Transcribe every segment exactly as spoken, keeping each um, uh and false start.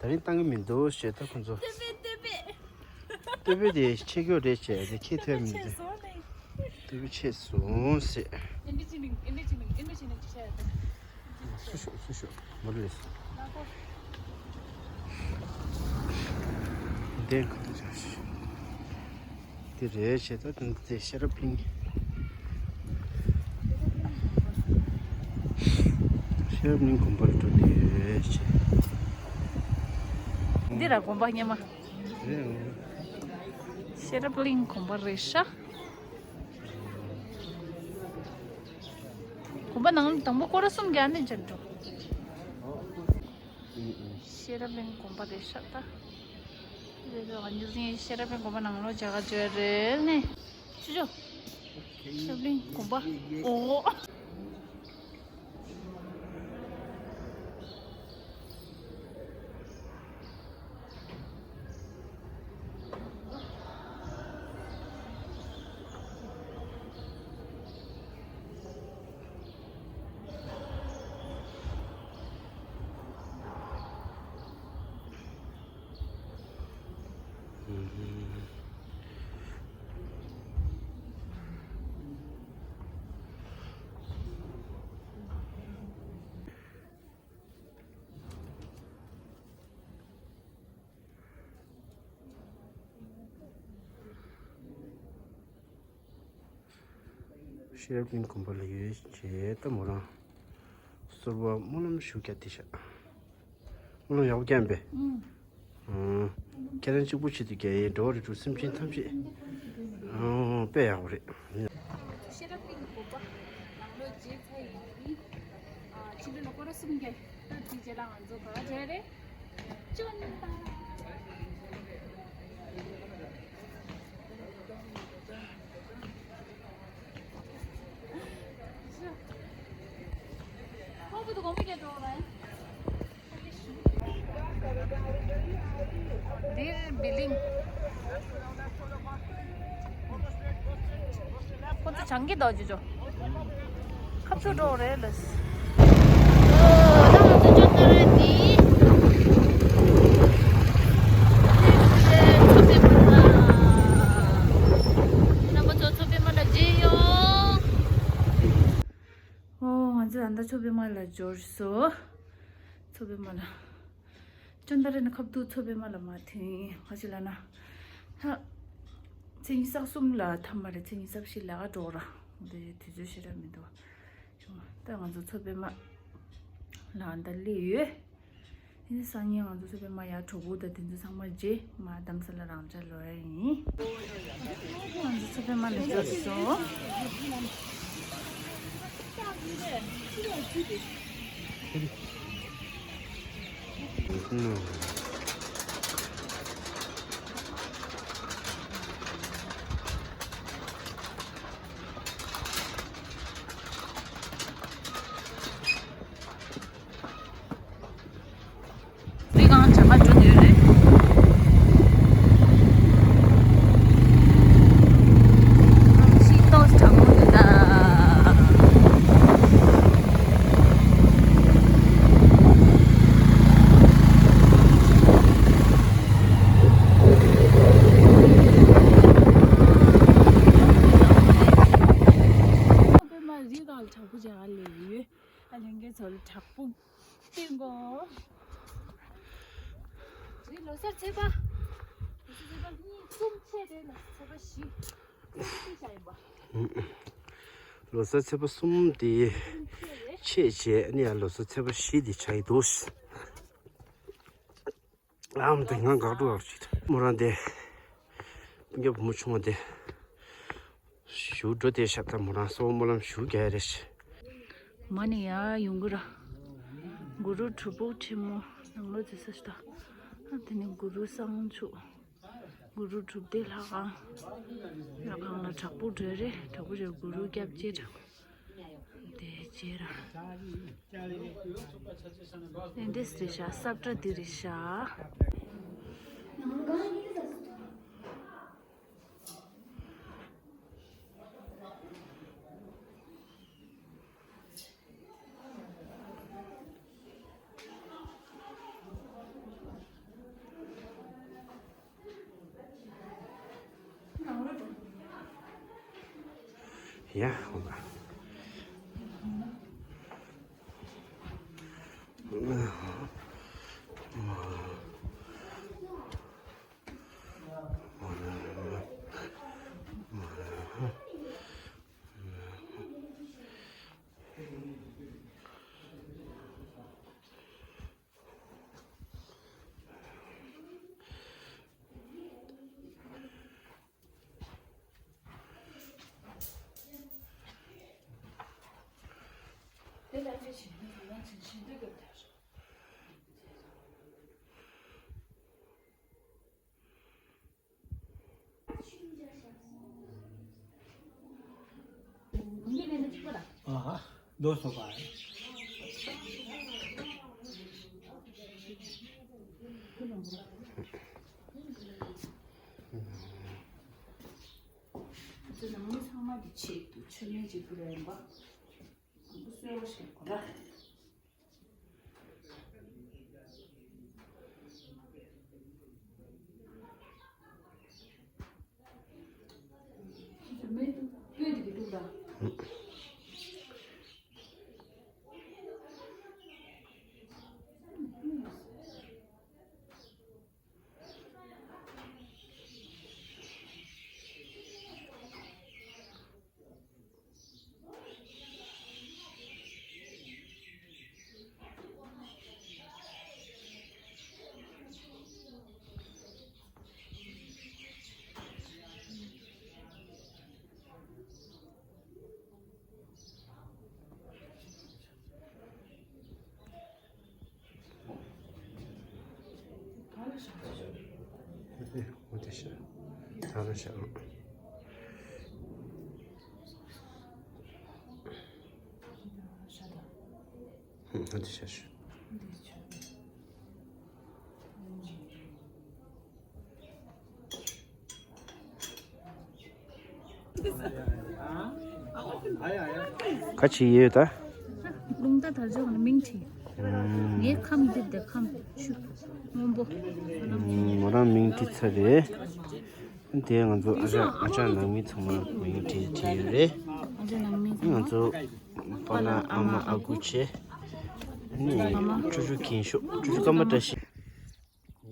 རིན་བཏང་གི་མི་འདུག་ཞེས་ད་ཁོ་ཚོ། ཏོ་པེ་ཏོ་པེ། ཏོ་པེ་དེ་ཆེ་ཁྱོད་རེད་བྱས་དེ་ཁྱེད་ཐོས་མི་འདུག་ཏོ་པེ་ཆེ་སོང་ཟེར། ཨིན་ཌི་ཅི་མིང་ཨིན་ཌི་ཅི་མིང་ཨིན་ཌི་ཅི་མིང་ཅི་བྱས་ཡོད་དེ། སུ་ཤོག་སུ་ཤོག་མ་ལུས། ལགས་སོ། དེ་ག་ཚོད་བྱ་ཞིག་དེ་རེད་བྱས་ད་དེ་ཤེས་རབ་གླིང་། ཤེས་རབ་གླིང་དགོན་པར་འགྲོ་དེ་རེད་བྱས། འདི་ར་དགོན་པ་སྙེ་མ། རེད་འོང་། ཤེས་རབ་གླིང་དགོན་པ་རེད་ཤག་དགོན་པ་ནང་ལ་དང་པོ་སྐོར་ར་གསུམ་རྒྱག་ནས་འབྱོར་འགྲོ། ཤེས་རབ་གླིང་དགོན་པ་རེད་ཤག་ད། རེད་རེད། ང་ཚོ་ཡིན་ཤེས་རབ་གླིང་དགོན་པ་ནང་ལོགས་མཇལ་ཁ་བཅར་རེད་ནས། ཆུ་ཆུ། ཤེས་རབ་གླིང་དགོན་པ། ཨོ། ཤེས་རབ་གླིང་དགོན་པ་ལ་ཡོད་བྱས་ད་མོ་རང་གསོལ་བ་སྨོན་ལམ་ཞུ་རྒྱ་དེ་ཤག་སྨོན་ལམ་ཡག་པོ་རྒྱག་པས། ཨུམ། ཁྱེད་རང་གཅིག་པུ་བྱེད་དུ་རྒྱ་ཡིན་འགྲོ་བ་རིགས་དྲུག་སེམས་ཅན་ཐམས་ཅད། ཨོ་དཔེ་ཡག་པོ་རེད། ཤེས་རབ་གླིང་དགོན་པ་ནང་ལོགས་མཇལ་ཚར་ཡིན། ཕྱི་ལོགས་ལ་སྐོར་ར་གསུམ་རྒྱག་ད་དེ་རྗེས་ལ་ང་ཚོ་ག་པར་འགྲོ་རེད། ཅོན་ཏ། འདིར་བི་ལིང་། ཁོ་ཚོ་བྱང་གི་འདུག་ཅོ་ཅོ། ཁ་ཆུ་འགྲོ་རེད་ལ། ཨོ་ད་ང་ཚོ་ཅོན་ཏ་ར་འདི། མཚོ་པདྨ་ལ། རྣམ་པ་ཚོ་མཚོ་པདྨ་ལ་མཇལ་ཡོང་། ཨོ་ང་ཚོ་ད་ལྟ་མཚོ་པདྨ་ལ་འབྱོར་སོང་། མཚོ་པདྨ་ལ། ཅོན་ཏ་ར་ནས་ཁ་ཐུག་མཚོ་པདྨ་ལ་མར་ཐོན། ག་ཅི་ལབ་ན། ད། མཚན་ཉིད་གསར་གསུམ་ལ་ཐ་མ་རེད། མཚན་ཉིད་གསར་བཞི་ལས་ཀ་འགྲོ་ར། འདི་དུས་ཚོད་ཞེ་དྲག་མི་འདུག་ད་ང་ཚོ་མཚོ་པདྨ་ལ་ད་སླེབས་ཡོད། ཨ་ནི་སང་ཉིན་ང་ཚོ་མཚོ་པདྨ་ཡར་གྲོགས་པོ་དང་དེ་ཚོ་ཚང་མ་མཇལ། མར་རྡ་རམ་ས་ལ་རང་འཇགས་ལོག་ཡ་ཡིན། ང་ཚོ་མཚོ་པདྨ་ལ་འབྱོར་སོང་། དེ་གང་བྱ་མ་འགྲོ་འདོད་རེད། ཤིང་ཏོག་དྲང་པོ་འདུག་ད། པདྨ་རི་སྒང་ལ་དྲག་པོ་བྱ་བ་ལས་ཡོད། ཨ་ལྷན་རྒྱས་ཚོ་ལ་དྲག་པོ་སྟོན་གོ། རི་ལོ་སར་ཚེས་པ། ལོ་སར་ཚེས་པ་གཉིས་གསུམ་བྱས་ཏེ་ལོ་སར་ཚེས་པ་བཞི། ལོ་སར་ཚེས་པ་གསུམ་དེ་ཆད་བྱས་ནས་ཡང་ལོ་སར་ཚེས་པ་བཞི་དེ་ཆགས་ཡི་འདུག་ཨམ་དེ་ང་དགའ་སྤྲོ་ཡག་ཅིག་མོ་རང་དེ། སྤུན་ཀྱག་བུ་མོ་ཆུང་བ་དེ། ཞུ་འགྲོ་དེ་ཤ་ད་མོ་རང་སོ་སྨོན་ལམ་ཞུ་རྒྱག་རེ་ཤི། མ་ནི་ཡ་ཡོང་གི་ར། གུ་རུ་གྲུབ་ཕུག་ཆེན་མོ་ནང་ལོགས་ཙི་ས་ཤི་ད། ཨ་དེ་ནི་གུ་རུ་གསང་ཕྱུག་གུ་རུ་གྲུབ་སྡེ་ལྷ་ཁང་། ལྷ་ཁང་ལ་དྲག་པོ་འགྲོ་རེ་དྲག་པོ་རེ་གུ་རུ་སྐྱབས་རྗེ་དྲག་དེ་རྗེས་ར། དེ་འདྲས་རེད་ཤག་སབ་ཏྲ་འདི་རེད་ཤག་ཡ་ཧོ་ལ། ཨ་ཧ། ལོ་སོ་པ། ང་ཚོ་ནང་མི་ཚང་མ་གི་ཆེད་དུ་མཆོད་མེ་གཅིག་ཕུལ་ཡིན་པ། ང་ཚོ་གསོལ་བ་ཞིག་གོ་ར། འོ་དེ་ཤ། ད་ར་ཤ། འོ་དེ་ཤ་ཤ། ག་ཅི་ཡོད་ད། རླུང་རྟ་དར་ལྕོག་གི་མིང་བྲིས། ངའི་ཁམས་འདི་དེ་ཁམས་ཆུ་སྔོན་པོ། མོ་རང་མིང་བྲིས་ཚར་རེད། དེ་ང་ཚོ་ཨ་ཅག་ཨ་ཅག་ནང་མི་ཚང་མ་མིང་བྲིས་བྲིས་ཡོད་རེད། ཨ་ཅག་ནང་མི་ཚང་མ། ང་ཚོ་པ་ལགས་ཨ་མ་ཨ་ཁུ་བྱས། ནི་ཕྲུ་གུ་མཁྱེན་ཤོག་ཕྲུ་གུ་སྐར་མ་བཀྲ་ཤིས།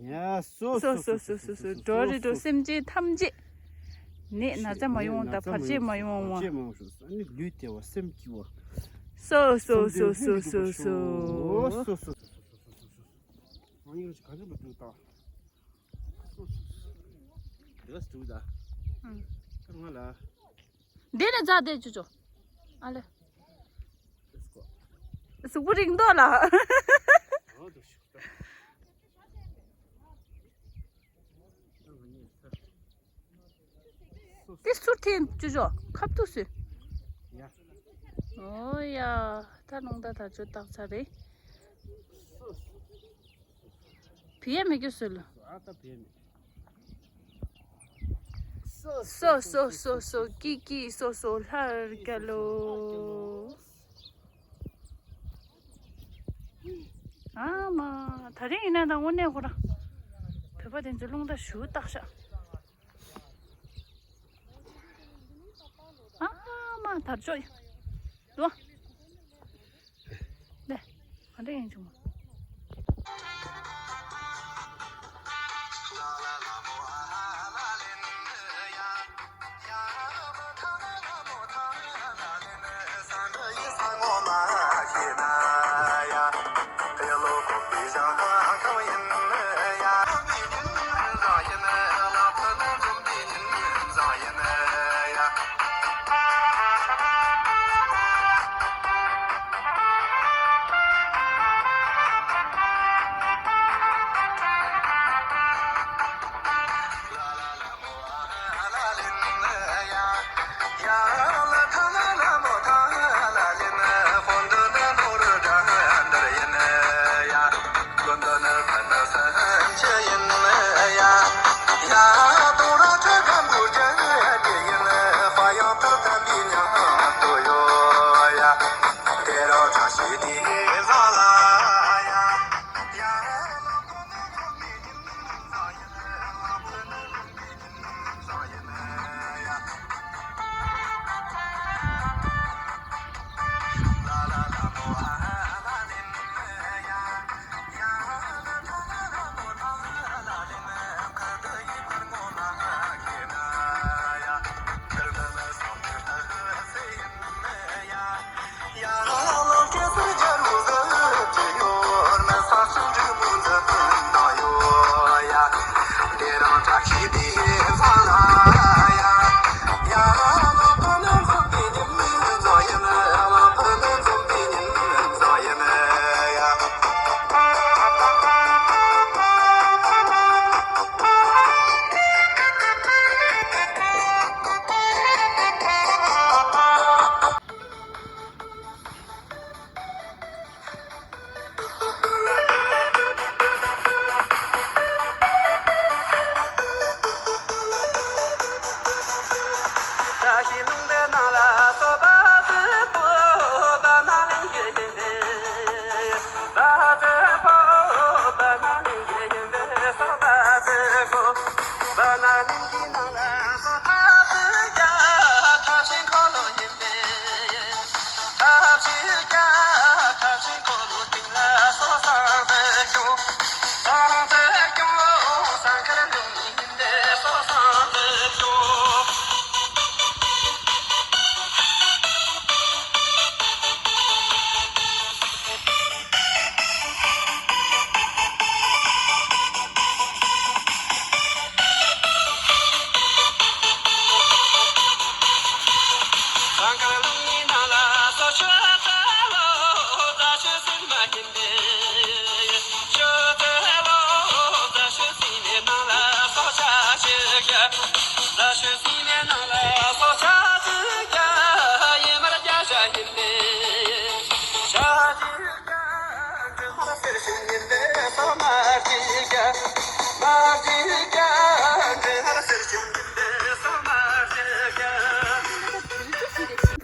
ཡ་སོ་སོ་སོ་སོ་སོ་སོ་འགྲོ་རེ་འགྲོ་སེམས་ཅན་ཐམས་ཅད། ནད་ན་ཚ་མ་ཡོང་དང་བར་ཆད་མ་ཡོང་བ། བར་ཆད་མ་ཡོང་ཤོག་ཨ་ནི་ལུས་བདེ་བ་སེམས་སྐྱིད་བ། སོ་སོ་སོ་སོ་སོ་སོ། སོ་སོ་སོ་སོ་སོ། ཨ་ནི་ག་ཚོད་ལ་འགྲོ་ད། སོ་སོ་སོ། འདི་ལ་འགྲོ་ད། ཨང་། ང་ལ། འདི་ནས་རྫ་དེ་ཅོ་ཅོ། ཨ་ལེ། གཟུགས་པོ་རིང་མདོག་ལ། དེ་སུར་འཐེན་ཅོ་ཅོ་ཁབ་ཏུ་སུ། ཡ། ཨོ་ཡ། ད་རླུང་རྟ་དར་ལྕོག་བཏགས་ཚར་རེད། བི་ཡ་མི་སྐྱོ་སུ་ལ། ཨ་ད་བི་ཡ་མི། སོ་སོ་སོ་སོ་ཀི་ཀི་སོ་སོ་ལྷར་སྐྱ་ལོ། ཨ་མ། ད་རིང་ཡིན་ན་ད་དངོས་གནས་ཁོ་རང་བོད་པ་དེ་ཚོ་རླུང་རྟ་ཞུ་བཏགས་ཤག་ཨ་མ་དར་ལྕོག་ཡ། ལོ། ལེ། ག་འདྲ་ཡིན་བྱུང་།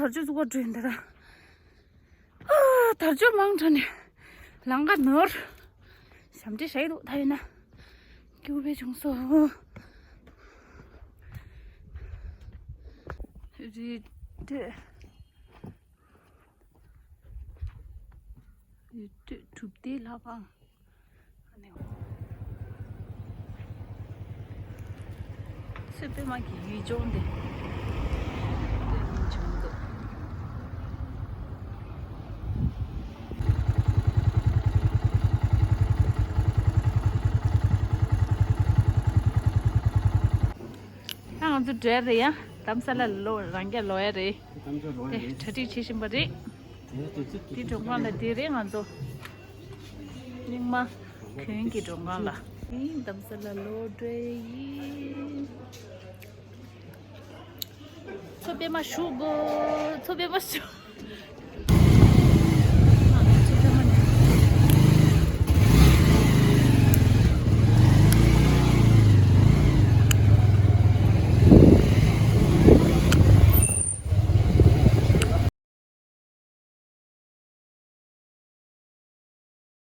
དར་ལྕོག་བཙུགས་པ་འགྲོ་ཡིན་ད། ཨ། དར་ལྕོག་མང་དྲགས་ནས་ལམ་ཁ་ནོར། ཞབས་འདྲེན་བྱས་འདུག་ད་ཡིན་ན་སྐྱིད་པོ་བྱུང་སོང་། རི་ཁྲོད། རི་ཁྲོད་གྲུབ་བདེ་ལྷ་ཁང་། ཚོད་དཔེ་མ་གི་ཡུལ་ལྗོངས་དེ་དཔེ་མི་འབྱུང་འདུག་ད་ང་ཚོ་འགྲོ་ཡ་རེད་ཡ། རྡ་རམ་ས་ལ་ལོ་རང་རྒྱ་ལོག་ཡ་རེད། དེ་གྲ་སྒྲིག་བྱེད་བཞིན་པ་རེད། དེ་མགྲོན་ཁང་ལ་དེ་རེད་ང་ཚོ། རྙིང་མ་གོན་གྱི་མགྲོན་ཁང་ལ། ཨིན། རྡ་རམ་ས་ལ་ལོག་འགྲོ་ཡིན། ཚོད་དཔེ་མ་ཞུ་དགོས། ཚོད་དཔེ་མ་ཞུ།